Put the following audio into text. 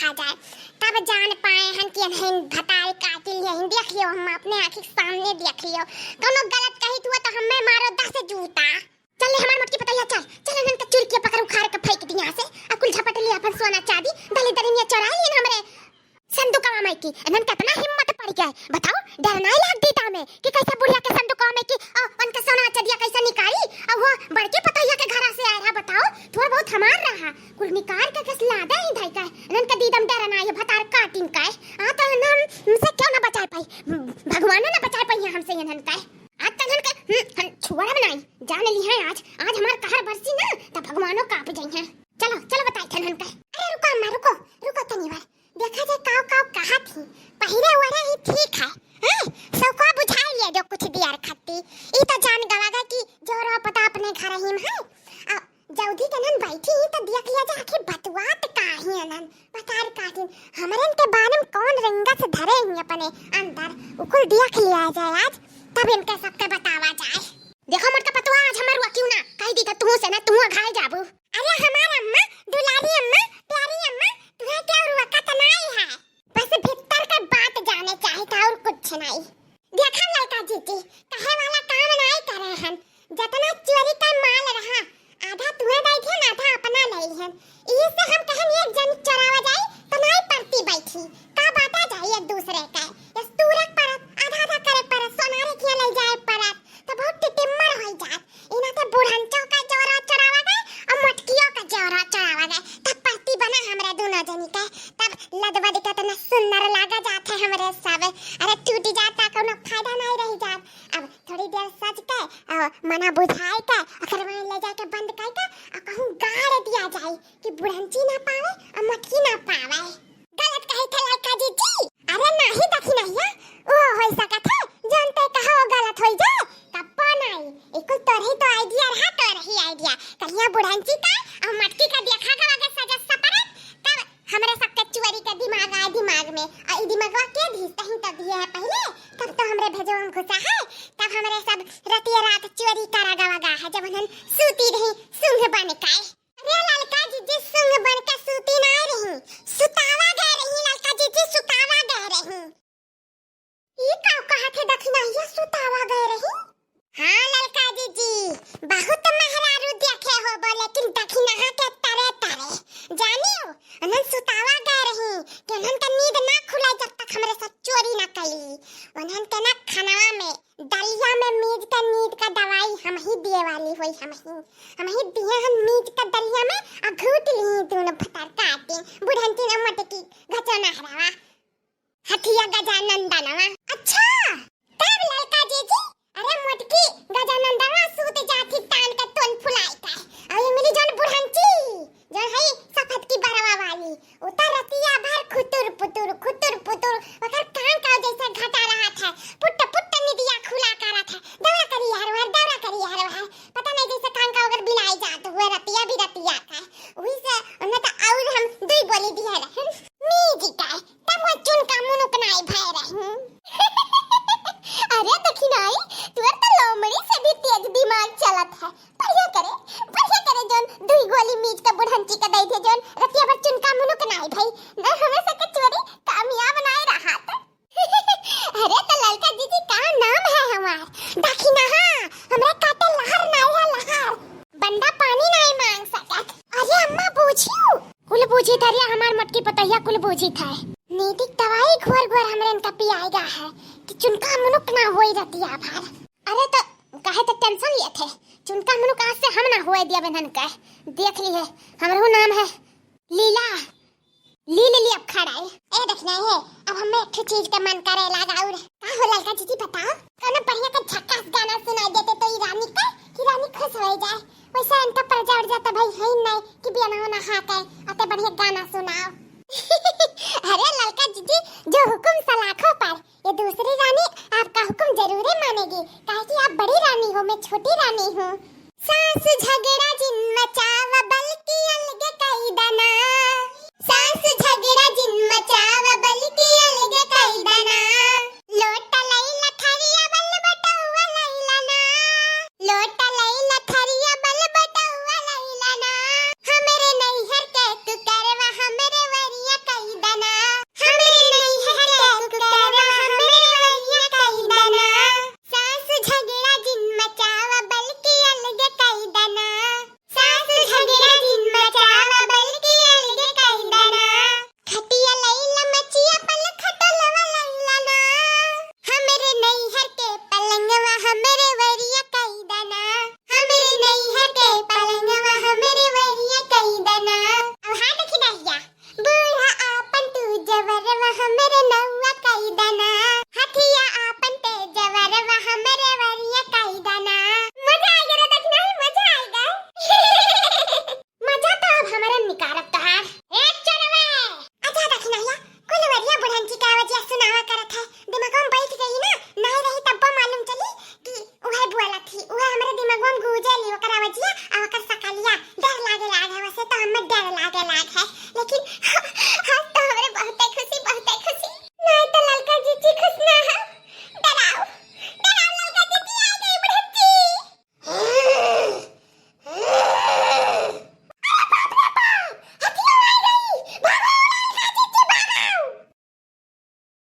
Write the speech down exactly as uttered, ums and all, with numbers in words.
देखा जाए, तब जान पाए हन कि इन्हन भतार काटिल यही। देख लियो, हम अपने आँखी के सामने देख लियो, कौनो गलत कही तू तो हमें मारो दस जूता। चल ले हमार मोटकी पतोहिया, चल, चल, इन्हन के चुरकिया पकड़ उखाड़ के फेंक दी यहाँ से, आ कुल झपट लिया अपन सोना चांदी, दली दलिनिया चोराइ लिहन हमरे संदुकवा में की। इन्हन कितना हिम्मत पड़ गए, बताओ, डर नाहीं लाग देता हमें कि कैसे बुढ़िया के संदुकवा में की, आ, उनके सोना चदिया कैसे निकाली, आ वो बड़की पतोहिया के घरा से आए रहा, बताओ, थोड़ा बहुत हमार रहा, कुल निकाल के कस लादे ही धई के, इन्हन के दीदम डर नाहीं है, भतार काटिन के, आ, तो इन्हन से क्यों ना बचाए पाई, भगवान ना बचाए पाई हमसे इन्हन के। आज तन्हन के, हम्म, हम छुअरब नाई, जान ली है आज, आज हमार कहर बरसी ना, त भगवानो काँप जइहैं। चलो, चलो बताई तन्हन के। अरे रुको अम्मा, रुको, रुको तनी बार। देखा जाए काव काव कहा थी, पहिरे ओढ़े ही ठीक है, हैं? सबका बुझाई लिया जो कुछ दियर खत्ती। ई तो जान गवा गए कि जोरो पता अपने घर ही में है। आ, जल्दी तन्हन बैठी ही तो देख लिया जा आखिर बतुआत का ही अनन। भतार काटिन, हमरन के बारे में कौन रिंगस धरे ही अपने अंदर, उ कुल देख लिया जाए आज, तब इनके सबके बतावा जाए। देखो मोटका पतोहा, आज हमार रुआ क्यों ना, कही दी था तू से ना, तू घायल जाबू। अरे हमार अम्मा, दुलारी अम्मा, प्यारी अम्मा, तुहे क्या रुआ का तनाई है? बस भीतर का बात जाने चाहिए था और कुछ नहीं। देखा ललका जीजी, कहे वाला काम नाई करे हन। जतना चोरी का माल रहा, आधा तुहे बैठे न आधा अपना लइहन। इही से हम कहन एक जन चोरावा जाई, त नाई परती बैठी। का बाटा जाई एक दूसरे के। यस तूरे परत, आधा आधा करे परत, सोनारे खिया ले जाए परत, त बहुत टिटिम्मर होई जात। इना ते बुढ़ंचो का जोरा चोरावा गए, और मोटकियो का जोरा चोरावा गए। तब परती बना हमरे दोनों जनी के। तब लदबद के तना सुंदर लागा जात है हमरे सब। अरे टूट जाता, कोनो फायदा नहीं रह जात। अब थोड़ी देर सज के, अ, मना बुझाए के, ओकर बाद ले जाके बंद कर के, अ, कहूँ गाड़ दिया जाए कि बुढ़ंची ना पावे, अ, मोटकी ना पावे। गलत कही थे ललका जीजी। अरे नाही दखिनहिया, वो हो सकत है, जौन ते कहा वो गलत होई जाए, कब्बो नाही। ई कुल तोरही तो idea रहा, तोरही idea। कहिया बुढ़ंची का, अ, मोटकी का देखा गवा के सजा सपरत, तब हमरे सबके चोरी के दिमाग आए दिमाग में, आ ई दिमागवा के धीस कहीं तब दिए है पहले, तब तो हमरे भेजवा में घुसा है, तब हमरे सब रतिया रात चोरी करा गवा गा है, जब उन्हन सूती रही सुंघ बन के। अरे ललका जीजी सुंघ बन के सूती ना रही, सुतावा गए रही ललका जीजी, सुतावा गए रही। ई का कहत है दखिनहिया सुतावा गए रही? हाँ ललका जीजी, बहुत मेहरारू देखे होबो, लेकिन दखिनहा के तरे तरे। जानियो, उन्हन सुतावा गए रही, कि उन्हन के नींद ना खुले जब तक हमरे साथ चोरी ना कली। उन्हन के ना खनवा में, दलिया में मीज के नींद का दवाई हम ही दिए वाली होई, हम ही, हम ही दिए हम मीज के दलिया में, आ घूट ली दोनों भतार काटिन, बुढ़ंची ना मोटकी, गचो ना हरावा। हथिया गजानंदनवा। अच्छा, तब ललका जीजी, अरे मोटकी गजानंदनवा सूत जात ही तान के तोन फुलाई के। और ये मिली जौन बुढ़ंची, जौन है सफेद की बरवा वाली, उ तो रतिया भर खुतुर पुतुर, खुतुर पुतुर, ओकर कान का जैसे घटा रहा था, पुट्ट पुट्ट निदिया खुला करा था, दौरा करी हर हर, दौरा करी हर हर, पता नहीं जैसे कान का ओकर बिलाई जात हुए रतिया भी रतिया का। वही से उन्हें तो और हम दुई गोली दिया रहे। मीज के, तब वो चुनका मुनुक नाई भय रही। अरे दखिनाई, तुअर तो लोमड़ी से भी तेज दिमाग चलत है। बढ़िया करे, बढ़िया करे जौन दुई गोली मीज के बुढ़ंची के दे दे, जौन रतिया भर चुनका मुनुक नाई भई। न हमें सबके चोरी कामयाब नाई रहा त। अरे तो ललका जीजी का नाम है हमार? दखिनहा, हमरा काटे लहर नाई है लहर। बंदा पानी नाई मांग सकत। अरे अम्मा बूझियो। कुल बूझी थरिया हमार मोटकी पतोहिया कुल बूझी था। नींद के दवाई घोर घोर हमरे इनका पियाएगा है कि चुनका मुनुक ना होई रतिया भर। अरे तो काहे तो tension लिए थे? चुनका मुनुक आज से हम ना होए दिया बेनन का। देख ली है, हमरो नाम है लीला। ली, ली, ली, अब खड़ा है। ए, देखना है, अब हमें एक ठो चीज के मन करे लागा और। का हो ललका जीजी बताओ? कौनो बढ़िया का झक्कास गाना सुनाई देते तो ई रानी का, कि रानी खुश हो जाए। वैसे इनका पर्जा उड़ जाता भाई है ही नहीं कि बियाना होना हाँ का, अते बढ़िया गाना सुनाओ। अरे ललका जीजी, जो हुकुम सलाखों पर, ये दूसरी रानी आपका हुकुम जरूर मानेगी, काहे कि आप बड़ी रानी हो, मैं छोटी रानी हूँ।